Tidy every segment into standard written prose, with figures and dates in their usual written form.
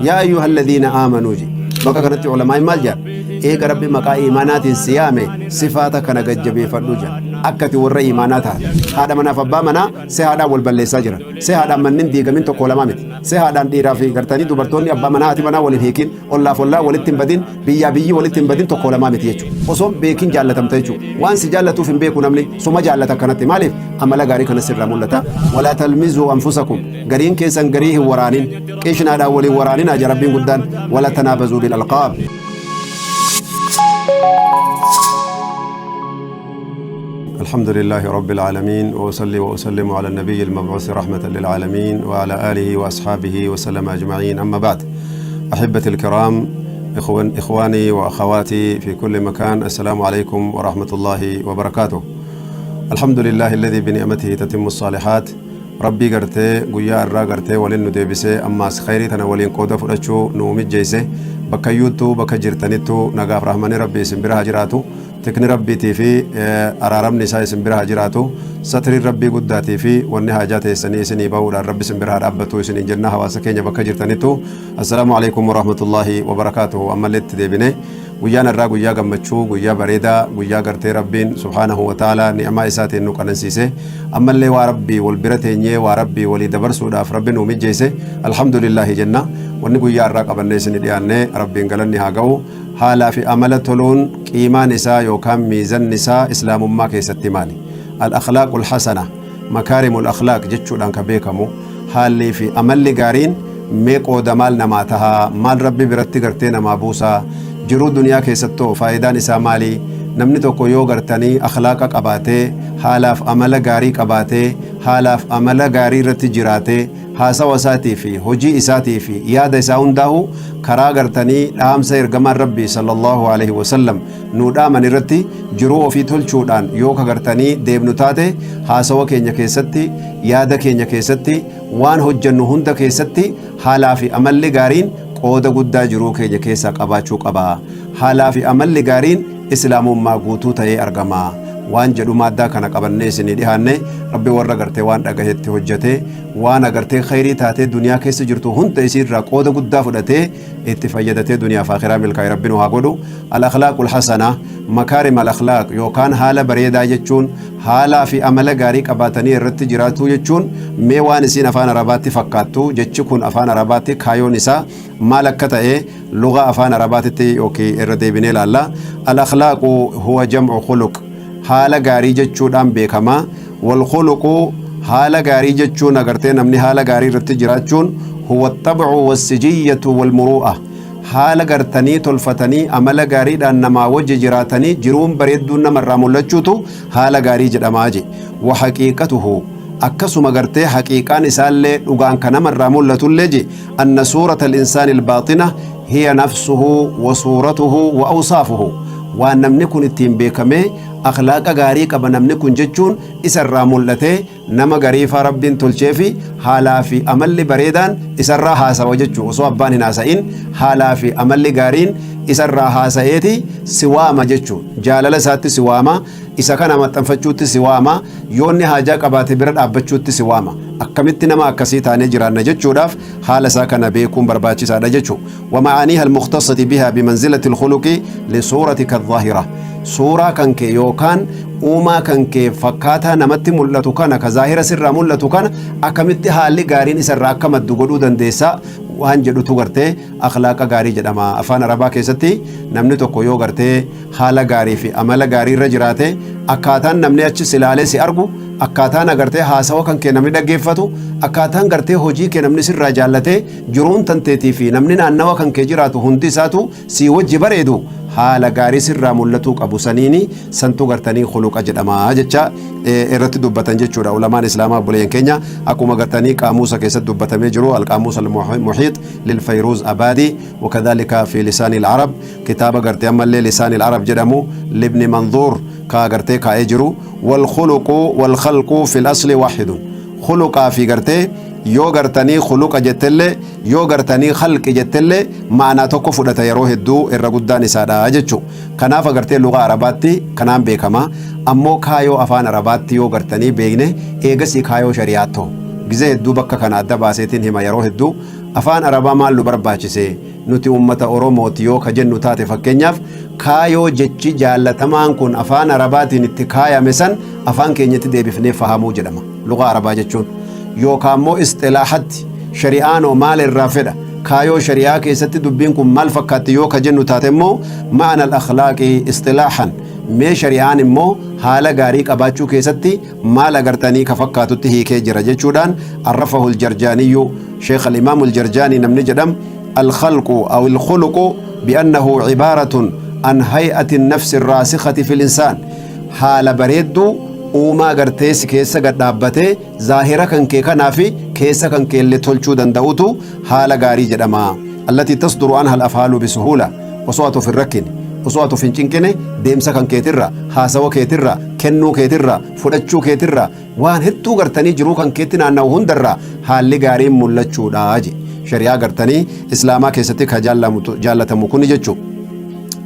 Yaa ayyuhalladiina aamanuu je. Bakka kanatti ulamaa'in maal jedhan? Eega Rabbi maqaa iimaanaatiin si yaame sifaata kana gad jabeeffadhu jedhan. Akka ati warra iimaanaa taate. Haadha manaaf abbaa manaa si haadhaan wal balleessaa jiran. Si haadhaan manni hin diigamin tokko lamaa miti. Si haadhaan dhiiraa fi gartanii dubartoonni abbaa manaa haati manaa wal hin hiikin, ollaaf ollaa walitti hin badin, biyyaa biyyi walitti hin badin tokko lamaa miti jechuudha. Osoo hin beekin jaallatamta jechuudha. Waan si jaallatuuf hin beeku namni suma jaallata akkanatti. Maaliif? Amala gaarii kana sirraa mul'ata. Walaa talmizuu anfusakum gariin keessan garii hin waraanin. Qishnaadhaan wal hin waraaninaa jedha Rabbiin guddaan. Wala tanaabazuu bil alqaab. الحمد لله رب العالمين، وأصلي وأسلم على النبي المبعوث رحمة للعالمين وعلى آله وأصحابه وسلم أجمعين. أما بعد، أحبتي الكرام، إخواني وأخواتي في كل مكان، السلام عليكم ورحمة الله وبركاته. الحمد لله الذي بنعمته تتم الصالحات. Rabbii gartee guyyaa irraa gartee waliin nu deebisee ammaas khayrii tana waliin qooda fudhachuu nu mijjeesse, bakkayyuuttuu bakka jirtanittuu nagaaf rahmani Rabbii isin bira haa jiraatu. Tikni Rabbiitii fi araaramni isaa isin bira haa jiraatu. Satriin Rabbii guddaatii fi wanni haajaa teessanii isinii bahuudhaan Rabbi isin bira haa dhaabbatu isiniin jenna. Hawaasa keenya bakka jirtanittuu, assalaamu alaikum warahmatullaahi wabarakaatuhu. Ammallee itti deebine. Guyyaan har'aa guyyaa gammachuu, guyyaa bareedaa, guyyaa gartee Rabbiin subhaanahu wa ta'aalaa ni'maa isaatiin nu qanansiise. Ammallee waa Rabbii wal bira teenyee waa Rabbii walii dabarsuudhaaf Rabbi nu mijjeesse. Alhamdulillaahi jenna. Wanni guyyaa har'aa qabannee isin dhiyaanne, Rabbiin galanni haa ga'u. Haalaa fi amala toluun qiimaan isaa yookaan miizanni isaa islaamummaa keessatti maali? Al-akhlaaqul hasana, makaarimul akhlaaq jechuudhaan ka beekamu, haallii fi amalli gaariin mee qooda maal namaa tahaa? Maal Rabbi biratti gartee namaa buusaa? Jiruu duniyaa keessattoo faayidaan isaa maali? Namni tokko yoo gartanii akhlaaqa qabaatee, haalaaf amala gaarii qabaatee, haalaaf amala gaarii irratti jiraatee, haasawa isaatii fi hojii isaatii fi yaada isaa hundaahu karaa gartanii dhaamsa ergamaan Rabbii sallallahu alaihi wasallam nuu dhaaman irratti jiruu ofii tolchuudhaan yoo ka gartanii deemnu taate, haasawa keenya keessatti, yaada keenya keessatti, waan hojjannu hunda keessatti haalaa fi amalli gaariin qooda guddaa jiruu keenya keessaa qabaachuu qaba. Haalaa fi amalli gaariin islaamummaa guutuu ta'ee argama. Waan jedhu maaddaa kana qabannee isinii dhihaanne. Rabbi warra gartee waan dhagahetti hojjate, waan agartee khayrii taatee duniyaa keessa jirtu hunda isiirraa qooda guddaa fudhatee itti fayyadatee duniyaa fi akhiraa milkaa'e Rabbi nu haa godhu. Al-akhlaaqul hasana, makaarim al-akhlaaq yookaan haala bareedaa jechuun, haalaa fi amala gaarii qabaatanii irratti jiraatuu jechuun, mee waan isiin afaan Arabaatti fakkaattu, jechi kun afaan Arabaatti kaayoon isaa maal akka ta'e lugaa afaan Arabaatitti yookiin irra deebinee ilaalla. Al-akhlaaqu huwa jam'u khuluq. Haala gaarii jechuudhaan beekama. Wal khuluqu, haala gaarii jechuun agartee namni haala gaarii irratti jiraachuun, huwa xab'u wassijiyyatu wal muru'a. Haala gartanii tolfatanii amala gaariidhaan namaa wajji jiraatanii jiruun bareedduun namarraa mul'achuutu haala gaarii jedhamaa je. Wa haqiiqatuhu, akkasuma gartee haqiiqaan isaallee dhugaan ka namarraa mul'atullee je, anna suurata al-insaani al-baaxina hiya nafsuhu wa suuratuhu wa awsaafuhu. Waan namni kun ittiin beekamee akhlaaqa gaarii qaba namni kun jechuun isarraa mul'atee nama gariifaa Rabbiin tolcheefi haalaa fi amalli bareedaan isarraa haasawa jechuu. Osoo abbaan hin haasa'in haalaa fi amalli gaariin isarraa haasa'eeti si waama jechuu. Jaalala isaatti si waama, isa kana maxxanfachuutti si waama, yoonni haajaa qabaate bira dhaabbachuutti si waama. Akkamitti nama akkasii taanee jiraanna jechuudhaaf haala isaa kana beekuun barbaachisaadha jechuu. Wama'aaniiha almukhtasati bihaa bimanzilati alkhuluqi lisuuratika adh-dhaahira. Suuraa kan kee yookaan uumaa kan kee fakkaataa namatti mul'atu kana, ka zaahira sirraa mul'atu kana, akkamitti haalli gaariin isarraa akka maddu godhuu dandeessa waan jedhutu gartee akhlaaqa gaarii jedhama. Afaan Arabaa keessatti namni tokko yoo gartee haala gaarii fi amala gaarii irra jiraate, akkaataan namni achi si ilaalee si argu, akkaataan agartee haasawa kan kee namni dhaggeeffatu, akkaataan gartee hojii kee namni sirraa jaallatee jiruun tanteetii fi namni naannawa kan kee jiraatu hundi isaatu sii wajji bareedu, haala gaarii sirraa mul'atuu qabu saniini santu gartanii khuluqa jedhama jecha irratti dubbatan jechuudha ulamaan islaamaa obboleeyyan keenya. Akkuma gartanii qaamuusa keessatti dubbatamee jiru, alqaamuusa almuhiit lilfayruuz abaadii, wakadhalika fi lisaani alcarab, kitaaba gartee ammallee lisaani alcarab jedhamu libni manzuur kaa gartee kaa'ee jiru. Walkhuluqu walkhalqu fi lasli waaxidun. Khuluqaa fi gartee yoo gartanii khuluqa jettellee, yoo gartanii khalqi jettellee ma'anaa tokko fudhata yeroo hedduu irra guddaan isaadha jechu. Kanaaf agartee lugaa Arabaatti kanaan beekama. Ammoo kaayoo afaan Arabaatti yoo gartanii beekne, eegasii kaayoo shari'aattoo gizee hedduu bakka kana adda baaseetiin hima yeroo hedduu. Afaan Arabaa maal nu barbaachise nuti ummata Oromooti yoo ka jennu taate, fakkeenyaaf kaayoo jechi jaallatamaan kun afaan Arabaatiin itti kaayame san afaan keenyatti deebifnee fahamuu jedhama lugaa Arabaa jechuun. Yookaan immoo isxilaaxatti shari'aanoo maal irraa fedha, kaayoo shari'aa keessatti dubbiin kun maal fakkaatti yoo ka jennu taate immoo, ma'ana al-akhlaaqi isxilaaxan, mee shari'aan immoo haala gaarii qabaachuu keessatti maal agartanii ka fakkaatutti hiikee jira jechuudhaan. Arrafahu aljarjaaniyyu, sheekh al-imaam aljarjaanii namni jedham, الخلق أو الخلق بأنه عبارة عن هيئة النفس الراسخة في الإنسان، haala bareedduu uumaa gartee si keessa gad dhaabbatee zaahira kan kee kanaa fi keessa kan keellee tolchuu danda'utu haala gaarii jedhama. التي تصدر عنها الأفعال بسهولة، osoo ati of hin rakkine, osoo ati of hin cinqine, deemsa kan keetirra, haasawa keetirra, kennuu keetirra, fudhachuu keetirra, waan hedduu gartanii jiruu kan keetti naanna'u hundarra haalli gaariin mul'achuudha je shari'aa gartanii islaamaa keessatti ka jaallatamu kuni jechuu.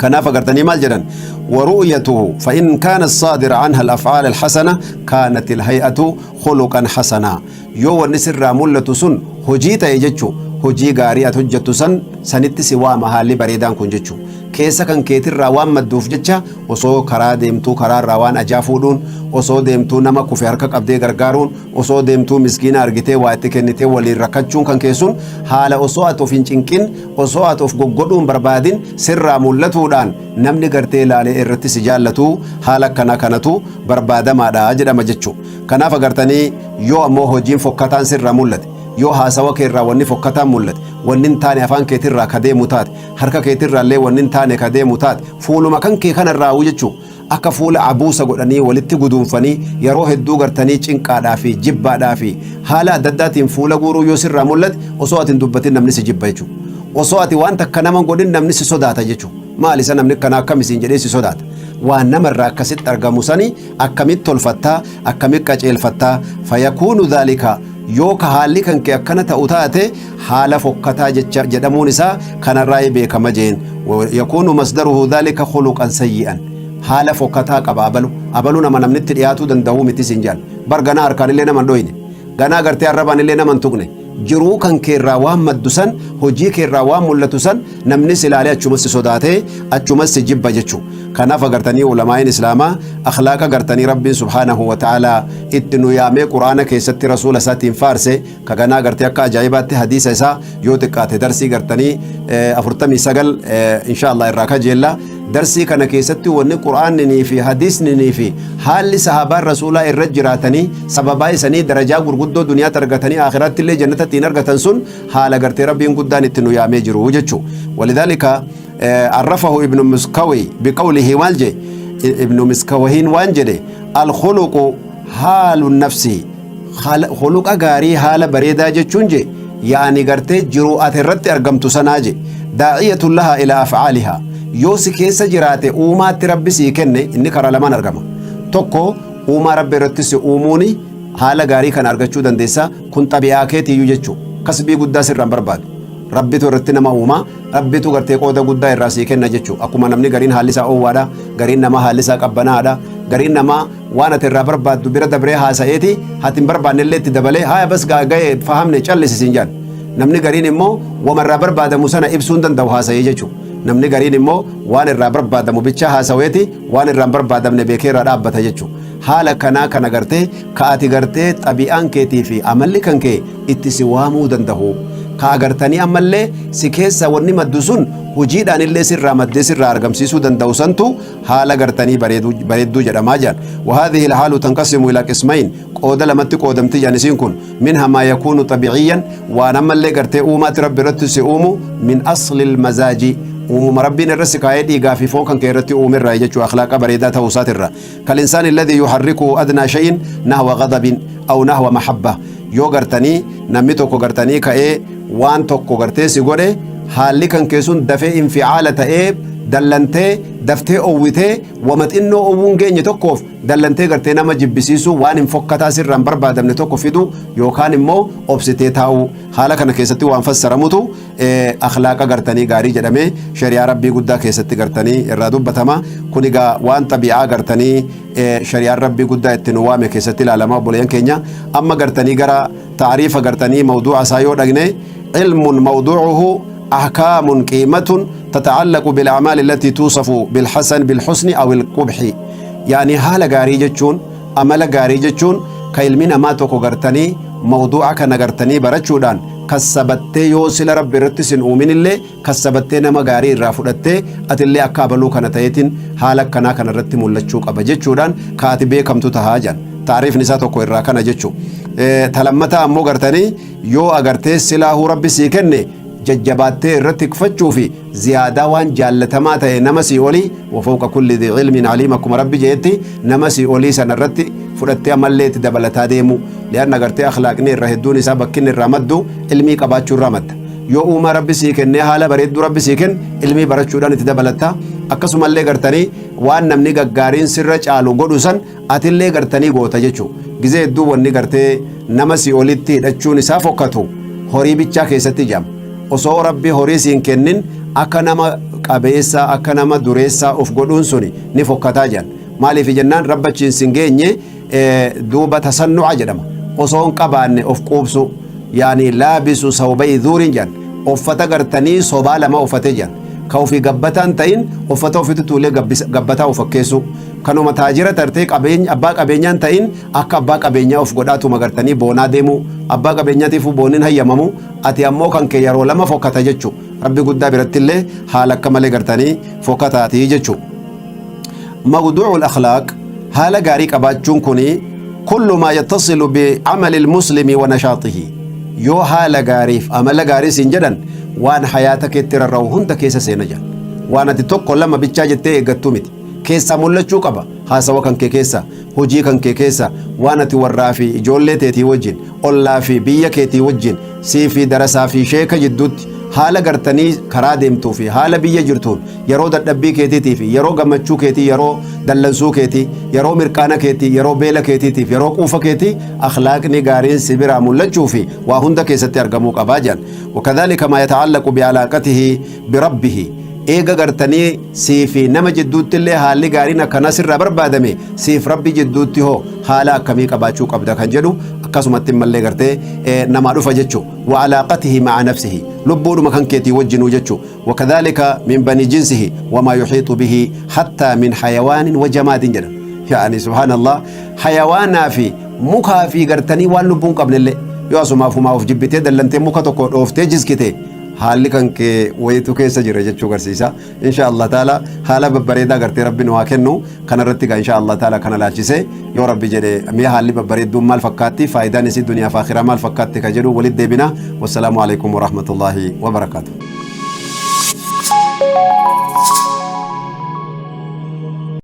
Kanaaf agartanii maal jedhan? ورؤيته، فإن كان الصادر عنها الأفعال الحسنة كانت الهيئة خلقا حسنا. Yoo wanni sirraa mul'atu sun hojii ta'e jechuu, hojii gaarii ati hojjettu san sanitti si waama haalli bareedaan kun jechuu. Keessa kan keetirraa waan madduuf jecha, osoo karaa deemtuu karaarraa waan ajaa fuudhuun, osoo deemtuu nama kufe harka qabdee gargaaruun, osoo deemtuu miskiina argitee waa itti kennitee waliin rakkachuun kan keessun haala osoo ati of hin cinqin, osoo ati of goggodhuun barbaadin sirraa mul'atuudhaan namni gartee ilaalee irratti si jaallatu, haala akkanaa kanatu barbaadamaadha jedhama jechuu. Kanaaf agartanii, yoo ammoo hojiin fokkataan sirraa mul'ate, yoo haasawa keerraa wanni fokkataan mul'ate, wanni hin taane afaan keetirraa ka deemu taate, harka keetirraa illee wanni hin taane ka deemu taate, fuuluma kan kee kanarraa jechuu, akka fuula abuusa godhanii walitti guduunfanii yeroo hedduu gartanii cinqaadhaa fi jibbaadhaa fi haala adda addaatiin fuula guuruu yoo sirraa mul'ate, osoo ati hin dubbatin namni si jibba jechuudha. Osoo ati waan takka nama godhin namni si sodaata jechuudha. Maal isa namni kana akkam isiin jedhee si sodaata. Waan namarraa akkasitti argamu sani akkamitti tolfattaa, akkamitti qaceelfattaa? فيكون ذلك, yoo ka haalli kan kee akkana ta'u taate, haala fokkataa jecha jedhamuun isaa kanarraa beekama jeen. يكون مصدره ذلك خلقا سيئا, haala fokkataa qaba abalu, abalu nama namnitti dhiyaatuu danda'uu miti siin jaan bar. Ganaa harkaan illee nama hin dhoyne, ganaa gartee arrabaan illee nama hin tuqne, jiruu kan keerraa waan maddu san, hojii keerraa waan mul'atu san, namni si ilaalee achumas si sodaatee achumas si jibba jechuu. Kanaaf agartanii ulamaa'iin islaamaa akhlaaqa gartanii Rabbiin سبحانه وتعالى itti nu yaamee Quraana keessatti rasuula isaatiin faarse, ka ganaa gartee akka ajaa'ibaatti hadiisa isaa yoo xiqqaate darsii gartanii 49 insha Allah irraa kajeella. Darsii kana keessatti wanni Qur'aaninii fi hadiisninii fi haalli sahaabaan rasuulaa irra jiraatanii sababaa isanii darajaa gurguddoo duniyaatti argatanii akhiraatti illee jannata ittiin argatan sun haala gartee Rabbiin guddaan itti nu yaamee jiru jechuu. ولذلك عرفه ابن مسكوي بقوله, maal je ابن مسكوهين waan jedhe? الخلق حال النفس, khuluqa gaarii, haala bareedaa jechuun je, yaani gartee jiruu ati irratti argamtu sanaa je, داعية لها إلى أفعالها. Yoo si keessa jiraate, uumaatti Rabbi sii kenne, inni karaa lamaan argama. Tokko, uumaa Rabbi irratti si uumuuni haala gaarii kana argachuu dandeessa. Kun xabi'aa keetiiyyuu jechuu, kasbii guddaa sirraan barbaadu. Rabbitu irratti nama uumaa, Rabbitu gartee qooda guddaa irraa sii kenna jechuu. Akkuma namni gariin haalli isaa oowwaadha, gariin nama haalli isaa qabbanaadha, gariin namaa waan ati irraa barbaaddu bira dabree haasa'eeti hati hin barbaanne illee itti dabalee, "Haya bas, ga'ee, fahamne, callisi," siin jaan. Namni gariin immoo wama irraa barbaadamu sana ibsuu hin danda'u haasa'ee jechuu. Namni gariin immoo waan irraa barbaadamu bicha haasaweeti waan irraa hin barbaadamne beekee irraa dhaabbata jechuu. Haala kanaa kana gartee ka ati gartee xabi'aan keetii fi amalli kan kee itti si waamuu danda'u, ka agartanii ammallee si keessa wanni maddu sun hojiidhaan illee sirraa maddee sirraa argamsiisuu danda'u santu haala gartanii bareedduu jedhamaa jedhan. وهذه الحال تنقسم إلى قسمين, qooda lamatti qoodamti jedhan isiin kun. منها ما يكون طبيعيا, waan ammallee gartee uumaatti Rabbi irratti si uumu, من أصل المزاج, uumuma Rabbiin irra si kaayee dhiigaa fi foon kan kee irratti uumerraa jechuu, akhlaaqa bareedaa ta'uu isaatirra. كالإنسان الذي يحركه أدنى شيء نحو غضب أو نحو محبة. Yoo gartanii namni tokko gartanii ka'ee waan tokko gartee si godhe, haalli kan kee sun dafee inficaala ta'ee dallantee daftee owwitee, wama xinnoo owwuun geenye tokkoof dallantee gartee nama jibbisiisuu, waan hin fokkataa sirraan barbaadamne tokko fidu, yookaan immoo obsitee taa'uu, haala kana keessatti waan fassaramutu akhlaaqa gartanii gaarii jedhamee shari'aa Rabbii guddaa keessatti gartanii irraa dubbatama. Kun egaa waan xabi'aa gartanii shari'aan Rabbii guddaa itti nu waame keessatti ilaalama. Obboleeyyan keenya, amma gartanii gara taariifa gartanii mawduu'a isaa yoo dhagne, Ilmun mawduucuhu ahkaamun qiimatun tata'allaqu bil-a'maal allatii tuusafu bil-hasan bil-husni aw al-qubhi. Yaani haala gaarii jechuun, amala gaarii jechuun ka ilmi namaa tokko gartanii mawduu'a kana gartanii barachuudhaan kassabattee yoo sila Rabbi irratti sin uuminillee kassabattee nama gaarii irraa fudhattee atillee akka abaluu kana ta'eetiin haala akkanaa kana irratti mul'achuu qaba jechuudhaan ka ati beekamtu tahaa jedhan. Taariifni isaa tokko irraa kana jechu. Ta lammataa ammoo gartanii yoo agartee silaahuu Rabbi sii kenne jajjabaattee irratti tikfachuu fi ziyaadaa waan jaallatamaa ta'e nama sii olii wa fawqa kulli dhi ilmin aliim akkuma Rabbi je'etti nama sii olii sana irratti fudhattee amallee itti dabalataa deemuu. Li'anna agartee akhlaaqni irra hedduun isaa bakki inni irraa maddu ilmii qabaachuu irraa madda. Yoo uumaa Rabbi sii kennee haala bareedduu Rabbi sii kenne ilmii barachuudhaan itti dabalatta. Akkasumallee gartanii waan namni gaggaariin sirra caalu godhu san atillee gartanii goota jechu. Gizee hedduu wanni gartee nama sii olitti hidhachuun isaa fokkatu horii bichaa keessatti jedhama. Osoo Rabbi horii siin kennin akka nama qabeessaa akka nama dureessaa of godhuun suni ni fokkataa jedhan. Maaliif jennaan Rabbi achiin sin geenye duuba tasannu'a jedhama. Osoo hin qabaanne of quubsuu. Yaani laabisu sawbayi zuuriin jedhan. Uffata gartanii sobaa lama uffate jedhan. Ka ofii gabbataa hin ta'in uffata ofitti tuulee gabbataa of fakkeessuu. Kanuma taajira tartee qabeenya abbaa qabeenyaa hin ta'in akka abbaa qabeenyaa of godhaatuma gartanii boonaa deemuu. Abbaa qabeenyaatiifuu booniin hayyamamu ati ammoo kan kee yeroo lama fokkata jechu. Rabbi guddaa birattillee haala akka malee gartanii fokkataatii jechu. Mawduu'ul akhlaaq haala gaarii qabaachuun kuni kullu maa yattasilu bi amalil muslimi wa nashaatihi yoo haala gaariif amala gaarii siin jedhan waan hayaata keetti rarra'u hunda keessa seena jedhan. Waan ati tokko lama bichaa jettee eeggattuu miti. Keessaa mul'achuu qaba haasawa kan kee keessa, hojii kan kee keessa, waan ati warraa fi ijoollee teetii wajjin, ollaa fi biyya keetii wajjin, sii fi darasaa fi sheeka jidduutti haala gartanii karaa deemtuu fi haala biyya jirtuun yeroo dadhabbii keetiitii fi yeroo gammachuu keetii yeroo dallansuu keetii yeroo mirqaana keetii yeroo beela keetiitiif yeroo quufa keetii akhlaaqni gaariin si biraa mul'achuu fi waa hunda keessatti argamuu qabaa jedhan. Wakadhaalika maa yata'allaqu bi'alaaqatihi birabbihi eega gartanii sii fi nama jidduutti illee haalli gaariin akkanaa sirraa barbaadame siif Rabbi jidduutti hoo haala akkamii qabaachuu qabda kan jedhu akkasumatti mallee gartee namaa dhufa jechu. Wa alaaqatihi ma'a nafsihi lubbuudhuma kan keetii wajjinuu jechu. Wakadhaalika min bani jinsihi wamaa yuhiixu bihi hattaa min hayawaanin wa jamaadin jedha. Yaani subhaanallah hayawaanaa fi mukaa fi gartanii waan lubbuun qabnellee yoo asumaaf humaa of jibbitee dallantee muka tokko dhooftee jiskite haalli kan kee wayitu keessa jira jechuu garsiisa. Insha Allah taala haala babbareedaa gartee Rabbi nu haa kennu. Kanarratti egaa insha Allah taala kana laalchisee yoo Rabbi jedhe mee haalli babbareedduun maal fakkaatti faayidaan isii duniyaa fi akhiraa maal fakkaatti ka jedhu walitti deebina. Wassalaamu alaikum warahmatullaahi wabarakaatu.